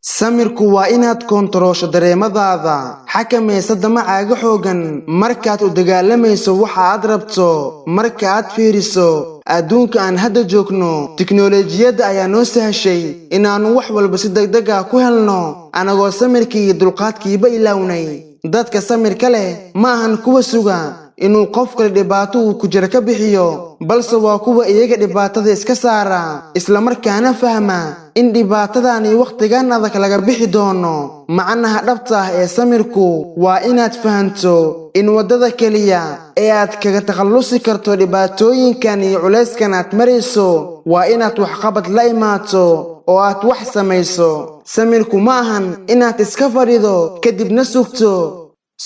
Samirku waa inaad koontaroosho dareemadaada, xakamaysa damacaaga xooggan markaad u dagaalamayso waxa aad rabto. Marka aad fiiriso adduunka aan hadda joogno, tiknoolajiyadda ayaa noo sahashay inaannu wax walba si degdeg ah ku helno, anagoo samirkii iyo dulqaadkiiba ilaawnay. Dadka samirka leh ma ahan kuwa suga inuu qof kale dhibaato uu ku jiro ka bixiyo, balse waa kuwa iyaga dhibaatada iska saara, islamarkaana fahma in dhibaatadani wakhtigan adag laga bixi doono. Macnaha dhabta ah ee samirku waa inaad fahanto in waddada keliya ee aad kaga takhallusi karto dhibaatooyinkan iyo culayskan aad marayso waa inaad waxqabad la imaato oo aad wax samayso. Samirku ma ahan inaad iska fadhido kadibna sugto.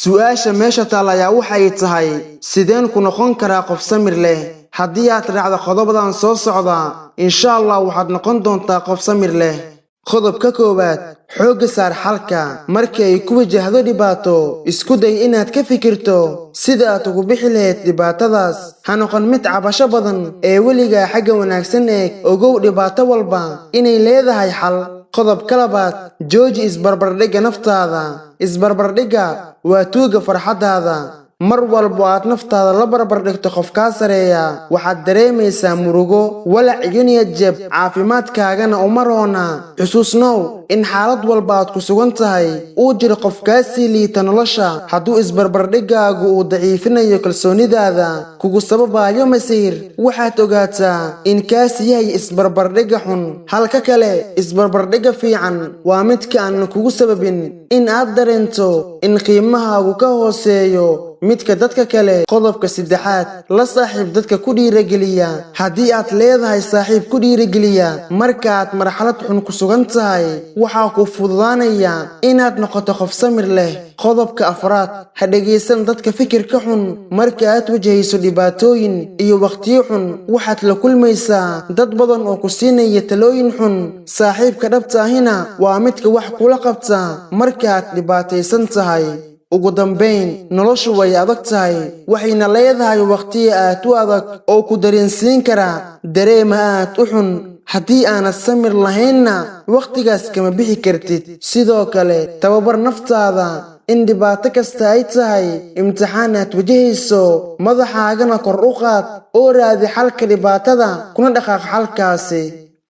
Su'aasha meesha taal ayaa waxay tahay: sideen ku noqon karaa qof samir leh? Haddii aad raacdo qodobadan soo socda, insha Allah waxaad noqon doontaa qof samir leh. Qodobka koowaad: xoogga saar xalka. Markii ay ku wajahdo dhibaato, isku day inaad ka fikirto sida aad ugu bixi lahayd dhibaatadaas. Ha noqon mid cabasho badan ee weligaa xagga wanaagsan eeg. Ogow dhibaato walba inay leedahay xal. Qodobka labaad: jooji isbarbardhigga naftaada. Isbarbardhigga waa tuuga farxaddaada. Mar walbo aad naftaada la barbardhigto qof kaa sareeya, waxaad dareemaysaa murugo, walac iyo niyad jeb, caafimaadkaagana uma roona. Xusuusnow in xaalad walba aad ku sugan tahay uu jiro qof kaa sii liita nolosha. Hadduu isbarbardhiggaagu uu daciifinayo kalsoonidaada, kugu sababayo masiir, waxaad ogaataa in kaas yahay isbarbardhigga xun. Halka kale, isbarbardhigga fiican waa midka aan kugu sababin in aad dareento in qiimahaagu ka hooseeyo midka dadka kale. Qodobka saddexaad: la saaxiib dadka ku dhiirigeliya. Haddii aad leedahay saaxiib ku dhiirigeliya markaaad marxalad xun ku sugan tahay, waxaa ku fududaanaya inaad noqoto qof samir leh. Qodobka afraad: ha dhegaysan dadka fikirka xun. Marka aad wajahayso dhibaatooyin iyo wakhtiyo xun, waxaad la kulmaysaa dad badan oo ku siinaya talooyin xun. Saaxiibka dhabta ahina waa midka wax kula qabta markaaad dhibaataysan tahay. Ugu dambayn, noloshu way adag tahay, waxayna leedahay wakhtiyo aad u adag oo ku dareensiin kara dareema aad u xun. Haddii aanad samir lahaynna, wakhtigaas kama bixi kartid. Sidoo kale, tababar naftaada in dhibaato kasta ay tahay imtixaan aad wajahayso. Madaxaagana kor u qaad oo raadi xalka dhibaatada, kuna dhaqaaq xalkaasi.